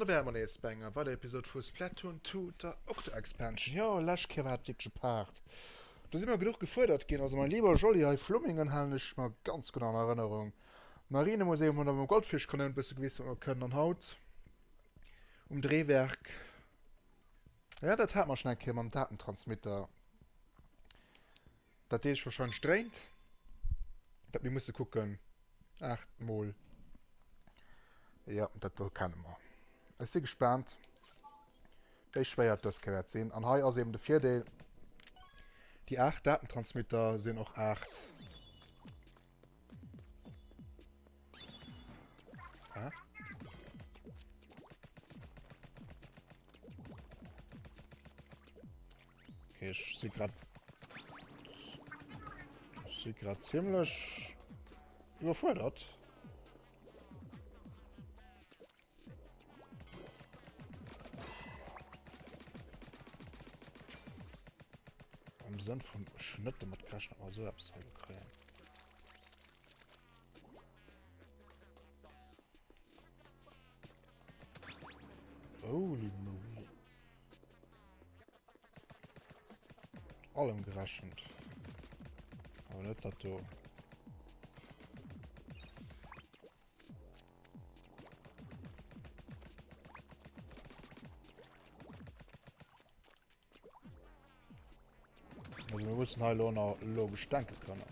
An da wäre mer nees bei enger weider Episode vu Splatoon 2, der Octo Expansion. Jo, lescht Kéier war et wierklech e Part. Do si mer genuch gefuerdert ginn. Also mein lieber Jolly, hei Flummingen halen ech mer ganz gutt an Erënnerung. Marinemuseum hunn der mam Goldfischkanoun bësse gewisen, wat mer kënnen. An haut um Drehwerk, ja, dat hate mer schonn eng Kéier mam Datentransmitter. Dat Deeg wahrscheinlech dréint. Dat mir musse kucken. 8 mol. Ja, dat do kenne mer. Ech si gespaant, wéi schwéier et dës Kéier wäert sinn. An hei ass eben de Virdeel, déi 8 Datentransmitter sinn och 8. Ah. Okay, ech si grad si grad ziemlech iwwerfuerdert. Am Sënn vun Schnëtte mat gerechnet, ma sou eppes hei kréien. Holy moly. Allem gerechent. Aber net dat do. Also wir müssen hei lo nach logisch denken können.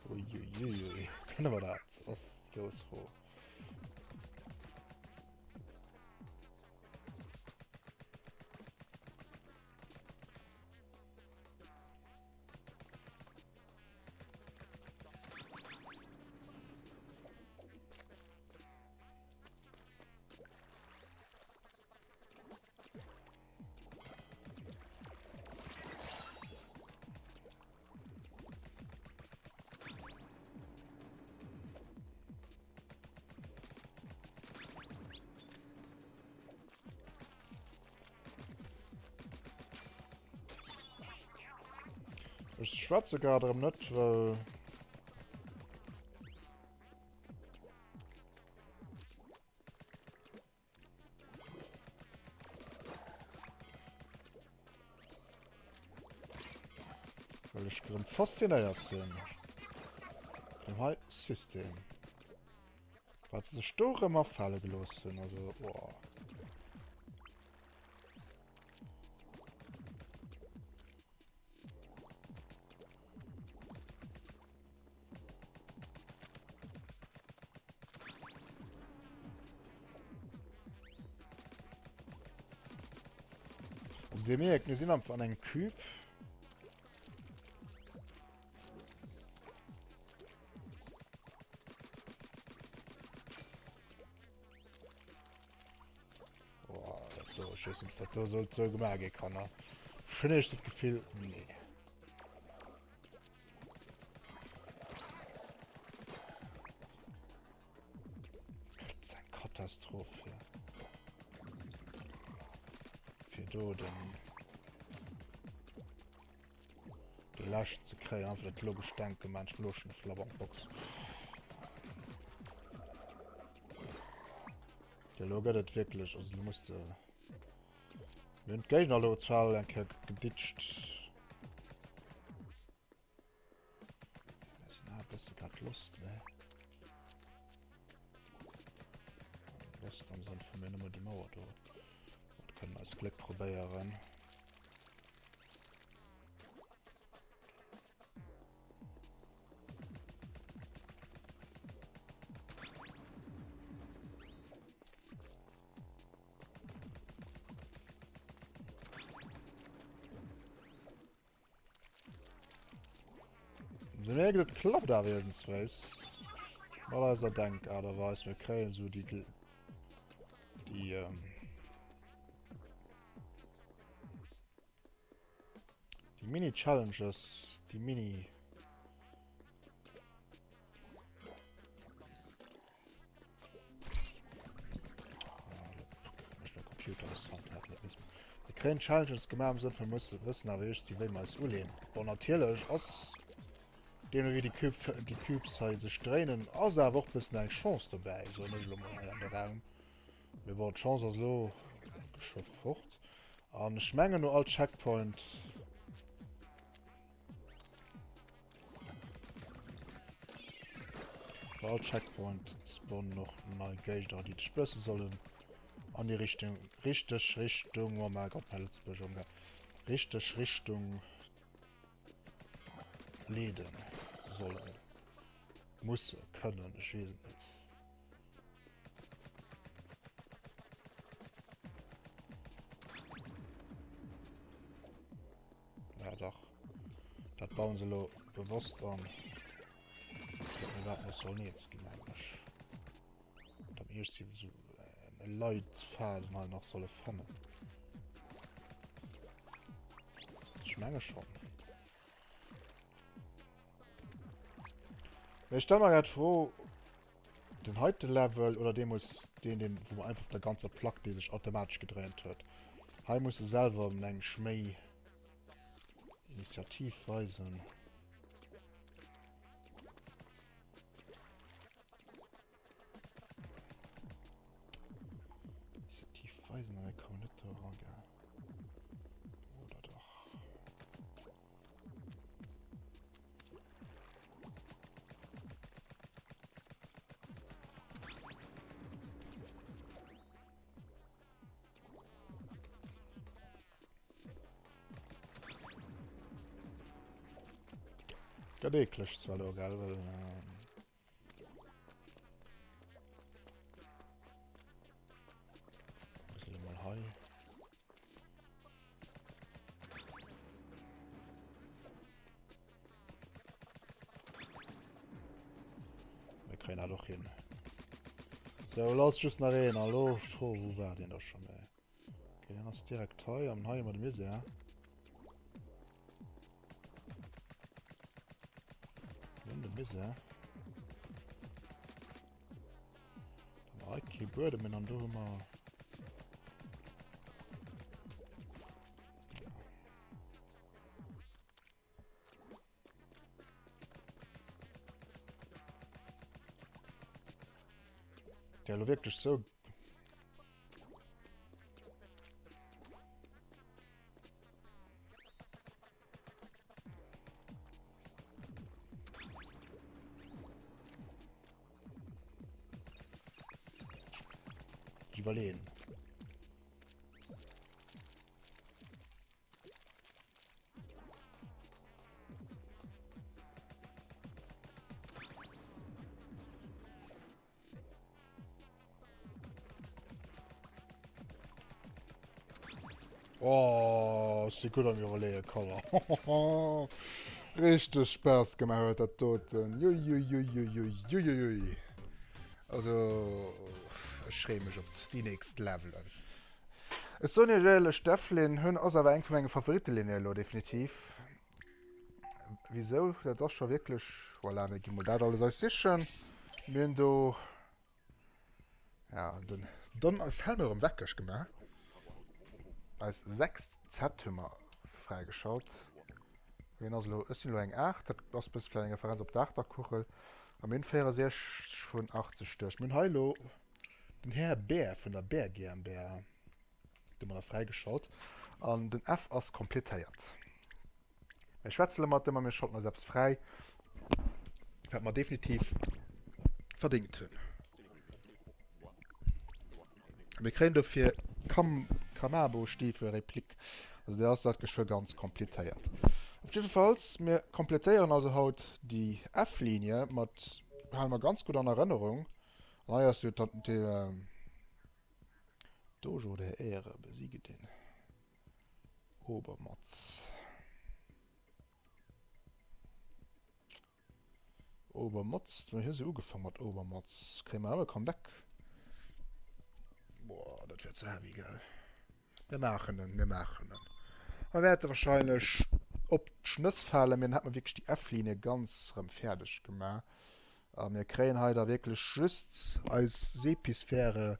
Uiuiui. Können wir dat? Das ist die große Frage. Ech schwätze grad erëm net, well... Well ech erëm faszinéiert sinn vum hei System. Wat se sech do erëm afale gelooss hunn, also oh. Also Dir mierkt, mir sinn am an engem Cube. Oh, dat do, ech weess net, dat do sollt sou gemaach gi, Kanner. Ech hunn eescht dat Gefill, nee. Dat ass eng Katastroph hier. Fir do den de Läsch ze kréien, einfach dat logesch Denken, man ech lo schon Flabberbox. Ja, lo gëtt et wierklech, also du musst de Mir hunn d'Géigner elo zwar all eng Kéier geditscht. Mir sinn awer e bësse grad lost, ne? Lost am Sënn vu mir nëmme déi Mauer do. Dat kënnen eis Gléck probéieren. Se merken, et klappt awer iergendswéis. Mat eiser Denkaart a Weis. Mir kréien esou déi, déi, ähm, déi Mini-Challenges, déi Mini... Mir kréien Challenges gemaach am Sënn vun musse wëssen awer eréischt si wéi mer eis uleen. Bon natierlech ass deemno wéi déi Cube déi Cubes hei sech dréinen ass awer och bëssen eng Chance dobäi soen ech elo mol hei an de Raum. Mee bon, d'Chance ass elo geschwë fort. An ech mengen no all Checkpoint... No all Checkpoint spawnen och nei Géigner, déi dech bësse sollen an déi Richtung, richteg Richtung, oh mein Gott, mein Lëtzebuerger, Junge, richteg Richtung leeden sollen, musse, kënnen, ech weess et net. Ja dach. Dat bauen se elo bewosst an. Mir wat muss soll nees ginn eigentlich. Dann erst sie so äh, Leitfaden halt nach solle fannen. Ich meine schon. Ech stelle mir grad d'Fro, den heite Level oder deemools deen, deen, wou mer einfach op der ganzer Plack, déi sech automatesch gedréint huet. Hei muss de selwer meng ech méi Initiativ weisen. Initiativ weisen, aber kann man net do ran, gell? Oder dach? Gëtt eekleg zwar lo, gell, well... Ähm Mal hei. Mir kréien dat och hin. So, lo ass just nach een. Hallo, Fro, wou war deen da schon, ey? Okay, den ass direkt hei. An hei hu mer de Misär. Mir hunn de Misär. Dann hei kee Buedem méi, an do hu mer... Der lo wirklich so Ich überlegen. Oh, si gutt am Iwwerleeë, Koller. Richteg Spaass gemaach huet dat doten. Juijuijuijuijuijuiui. Also, ech freeë mech op déi nächst Levelen. Ech soen iech éierlech, d'Eflin hunn ass awer eng vu menge Favoritelinne elo definitiv. Wisou? Dat ass scho wierklech, voilà, mir gi mol dat alles eis sichen. Mir hunn do, ja, den Don eis Helm erëm weckeg gemaach. Eis sechst Z hu mer fräigeschalt. Wien ass elo, ech sinn elo eng 8, dat ass e bësse vläicht eng Referenz op d'Aachterkuchel. A mir hunn 64 vun 80 duerch. Mir hunn hei elo Den Här Bär vun der Bär GmbH domadder fräigeschalt an den F ass kompletéiert. Mir schwätze lo mat dem a mir schalten eis eppes fräi, wat mer definitiv verdéngt hunn. Mir kréien dofir Kam Kamabo-Stiefel Replik. Also der ass dat geschwë ganz kompletéiert. Op jiddefalls, mir kompletéieren also haut déi F-Linie mat, hale mer ganz gutt an Erënnerung, An hei ass jo dann de Dojo der Ehre, besiege den Obermotz. Obermotz, mir hu se ugefaang mat Obermotz. Kréie mer awer e Comeback? Boah, dat wär ze heavy, gell? Mir maachen en, mir maachen en. Mir wäerte wahrscheinlech op d'Schnëss falen, mee dann hätte mer wierklech déi F-Linie ganz erëm fäerdeg gemaach. A mir kréien hei da wierklech just eis Seepisphäre.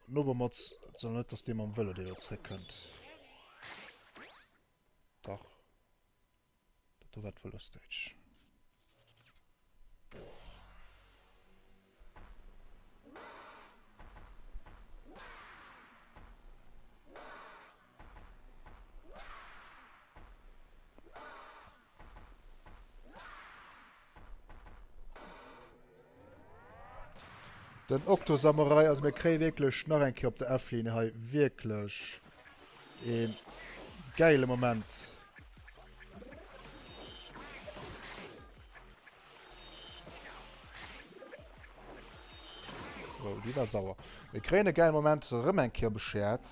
Nobermotz soll net, dass dee mam Vëlo dee do zréckkënnt. Dach. Dat do war d'Vëlo-Stage. Den Octo Samurai, also mir kréie wierklech nach eng Kéier op der F-Linie hei wierklech ee gäile Moment. Oh, déi war sauer. Mir kréien e gäile Moment erëm eng Kéier beschert.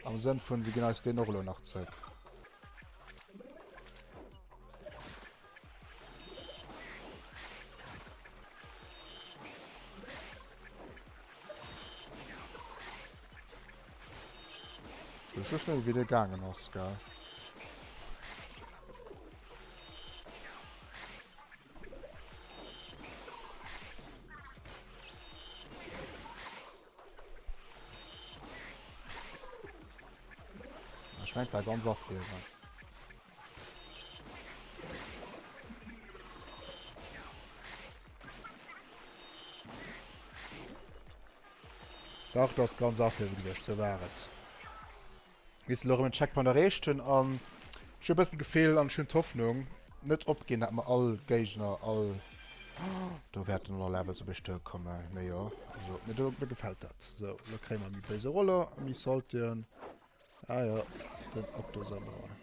Am Sënn vun, se ginn eis deen och elo nach zréck. Ech wëss net wéi dee gaangen ass, gell? Ech mengt war ganz afliewen. Dach, dat ass ganz afliewe gewiescht, sou war et. Bis elo erëm en Checkpoint erreecht hunn an ech hu e bëssen d'Gefill an ech hunn d'Hoffnung net opginn, dat mer all Géigner, all do wäerten och nach Levels op iech duerkommen. Mee jo, also mir do, mir gefält dat. Sou, elo kréie mer méi béise Roller, méi Saltien. Ah jo, den Octo-Samurai.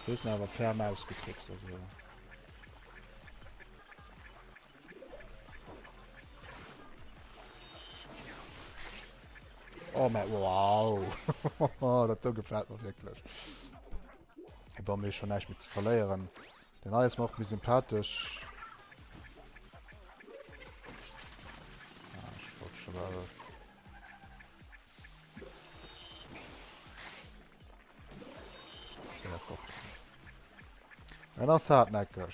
Do sinn awer ferm ausgetrickst, also. Oh mein, wow. Dat do gefällt mir wirklich. Bon, mir schon näischt méi ze verléieren. Den hei ass mir och méi sympathesch. Ah, ech wollt schon well. Ja, fort. En ass hartnäckeg.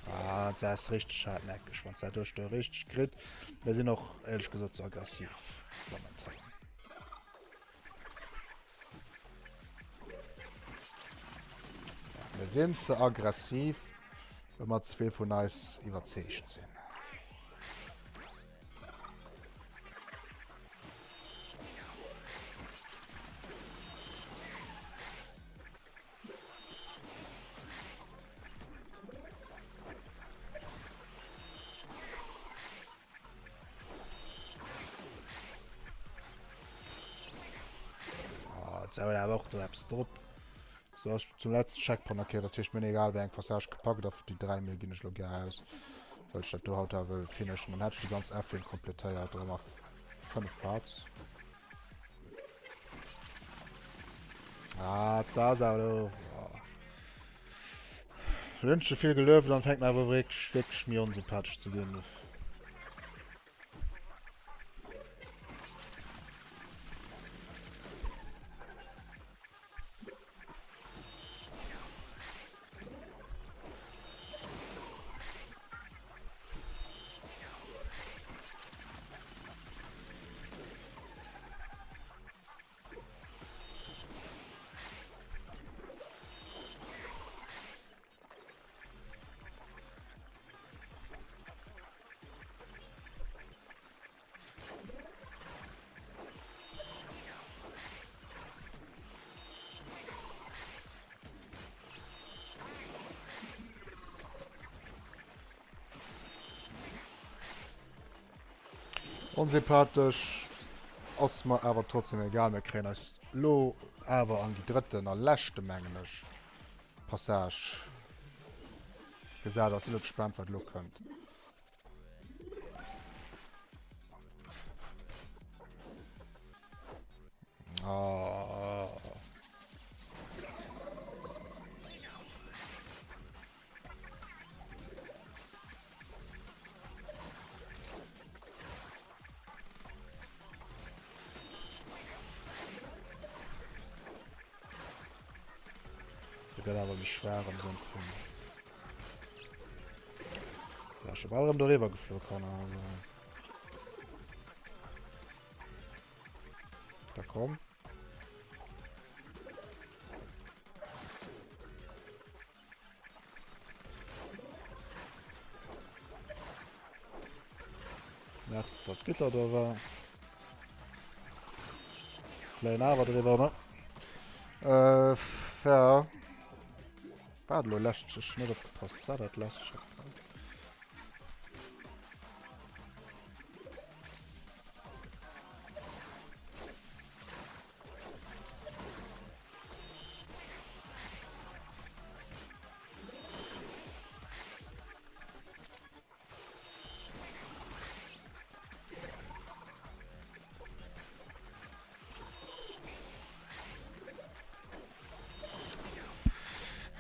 Ah, dat ass richteg hartnäckeg, wann dat duerch de richteg kritt. Mir sinn och éierlech gesot ze aggressiv momentan. Mir sinn ze aggressiv, well mer ze vill vun eis iwwerzeegt sinn. Oh, jetzt awer och do eppes drop. So ass zum letzten Checkpoint okay, dat heescht mir egal wéi eng Passage gepackt a déi 3 Mil ginn ech lo gär aus. Well ech dat do haut awer wëll finishen. Dann hätt ech déi ganz F-Lane komplettéiert erëm a 5 Parts. Ah, Zaza lo. Wünsche viel gelueft, dann fängt man awer wirklich, wirklich mir unsympathisch zu ginn. Onsympathesch ass mer awer trotzdem egal. Mir kréien eis lo awer an déi drëtten a leschte, mengen ech, Passage gesat. Ass elo gespaant, wat elo kënnt. Ah. Der gëtt awer méi schwaach am Sënn vun... Ja, schon bal erëm doriwwer geflo, Kanner. Also. Komm. Merkst du, dat Gitter da war? Fléien awer driwwer, ne? Äh, ja. War lo lescht, ech net opgepasst. War dat lescht Checkpoint?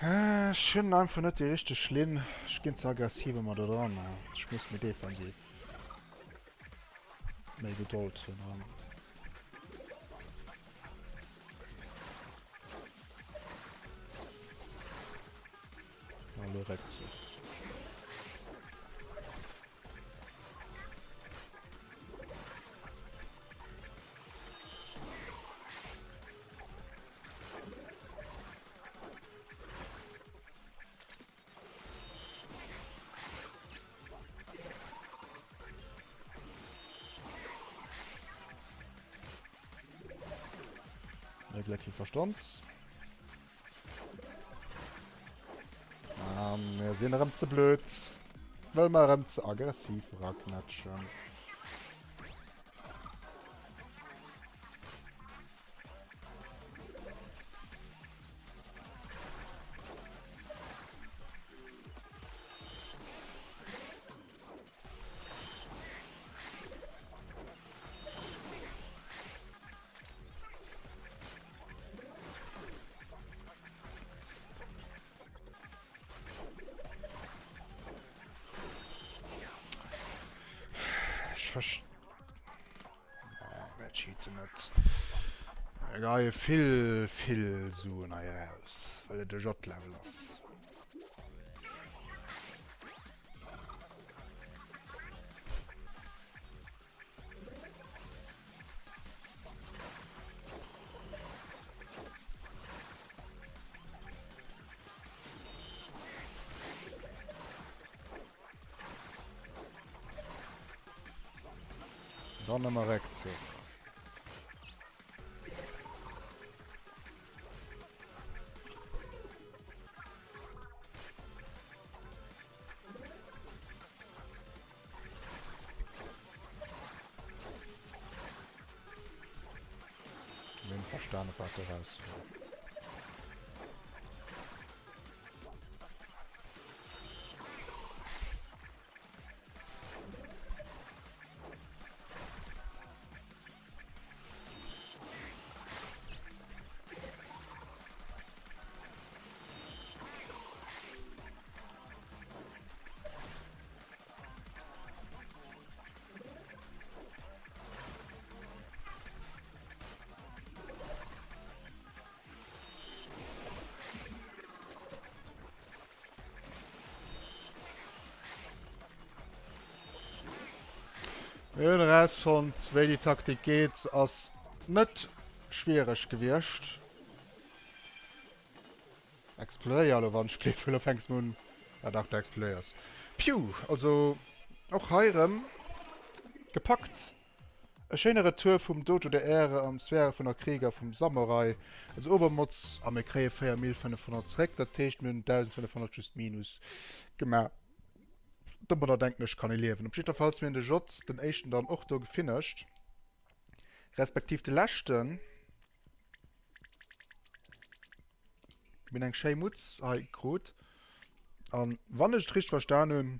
Ech hunn einfach net déi richteg Linn. Ech ginn ze aggressiv ëmmer do dran. Ech muss méi defensiv. Méi Gedold hunn. An Hallo Réckzuch. Der Glecki verstand. Ah, mir sinn erëm ze blöd. Well mer erëm ze aggressiv raknatschen. Ech verst... Mir cheaten net. Mir geheie vill, vill Suen hei eraus, well et e J-Level ass. Dann ëmmer Réckzuch. Mir hunn verstanen, wat doraus war. Mir hunn erausfonnt, wéi déi Taktik geet. Ass net schwiereg gewiescht. Explodéier elo wann ech gleef, elo fänks mer un. Ah dach, du explodéiers. Piu, also och hei rëm gepackt. E schéine Retour vum Dojo der Ehre an Sphäre vun der Krieger vum Samurai, also Obermotz, a mir kréie 4500 zréck, dat heescht mir hunn 1500 just minus gemaach. Domadder denken ech kann ee liewen. Op jiddwerfalls mir hunn de J, den éischten dann och do gefinished, respektiv de leschten. Mir hunn eng schéi Mutz hei krut an wann ech et richteg verstan hunn,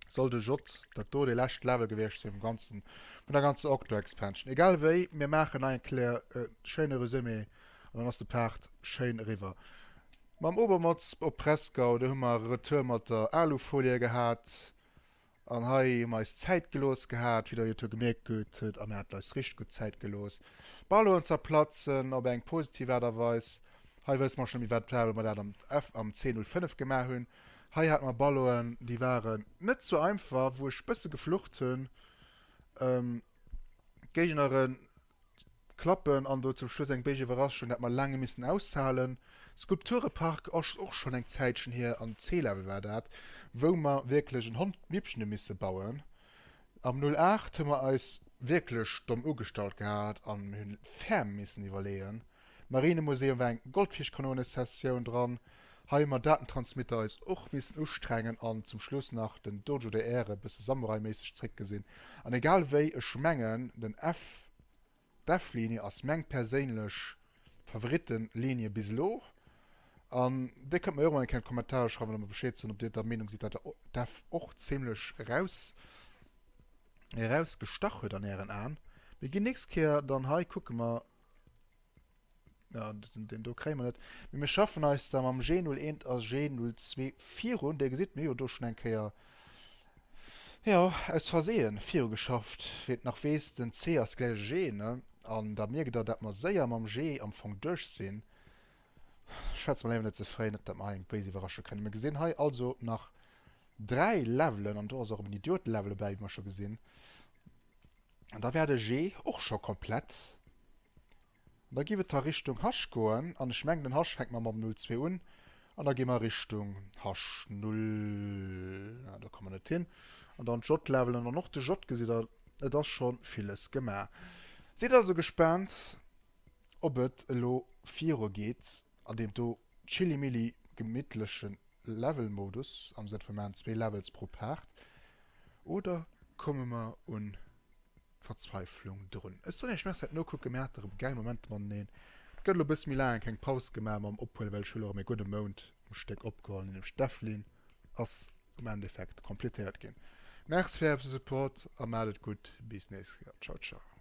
soll de J dat do dee lescht Level gewiescht sinn vum ganzen, vun der ganzer Octo Expansion. Egal wéi, mir maachen nach eng Kéier e schéine Resumé an dann ass de Part schéin eriwwer. Mam Obermotz op Presgau, do hu mer e Retour mat der Alufolie gehat an hei hu mer eis Zäit gelooss gehat, wéi der jo gemierkt hutt, a mir haten eis richteg gutt Zäit gelooss. Ballonen zerplatzen op eng positiv Aart a Weis. Hei wësse mer scho méi wat war, well mer dat am F, am C05 gemaach hunn. Hei hate mer Ballonen, déi waren net sou einfach, wou ech bësse geflucht hunn. D'Géignere. Klappen an do zum Schluss eng béis Iwwerraschung, dat mer laang hu missen aushalen. Skulpturepark ass och schonn eng Zäitchen hier, am C-Level war dat, wou mer wierklech en Hond-Mippchen hu misse bauen. Am 08 hu mer eis wierklech domm ugestallt gehat an mir hunn ferm missen iwwerleeën. Marinemuseum war eng Goldfischkanone-Sessioun dran. Hei hu mer Datentransmitter eis och missen ustrengen an zum Schluss nach den Dojo der Ehre bësse Samurai-méisseg zréckgesinn. An egal wéi, ech mengen den F, d'F-Linie ass meng perséinlech Favoritten-Linie bis elo. An dir kënnt mer jo och mol eng Kéier an d'Kommentarer schreiwen a mer Bescheed soen, ob dir der Meenung sidd, dat d'F och zimlech eraus erausgestach huet an ären Aen. Mir ginn nächst Kéier dann hei, kucke mer, Ja, den do kréie mer net. Mee mir schaffen eis da mam G01 a G02 virun. Dir gesitt, mir hu jo do schonn eng Kéier, jo, aus Versehen virugeschafft. Wien et nach weess, den C ass gläich e G, ne? An da mierkt der, dat mer séier mam G am Fong duerch sinn. Schwätze mer léiwer net ze fréi, net dat mer hei eng béis Iwwerraschung kréien. Mir gesinn hei also nach 3 Levelen, an do ass och en Idiote-Level dobäi, wéi mer scho gesinn. An da wär de G och scho komplett. An da giff et da Richtung H goen. An ech mengen den H fänkt mer mam 02 un. An da gi mer Richtung H0. Na, do komme mer net hin. An dann d'J-Levelen an och de J gesitt der, et ass scho villes gemaach. Sidd also gespaant, ob et elo viru geet an deem do chilli-milli gemittleche Level-Modus, am Sënn vu mir maachen zwee Levels pro Part. Oder komme mer un d'Verzweiflung drun? Ech soen iech Merci fir d'Nokucken, mir hate rem gäil Momenter mateneen. Et gëtt elo e bësse méi laang keng Paus gemaach mam Ophuelen, well ech hu lo rem e gudde Mount um Stéck opgeholl, nämlech d'Evelyne ass am Endeffekt completéiert ginn. Merci fir äre Support a maacht et gutt, bis nächst Kéier, ciao ciao.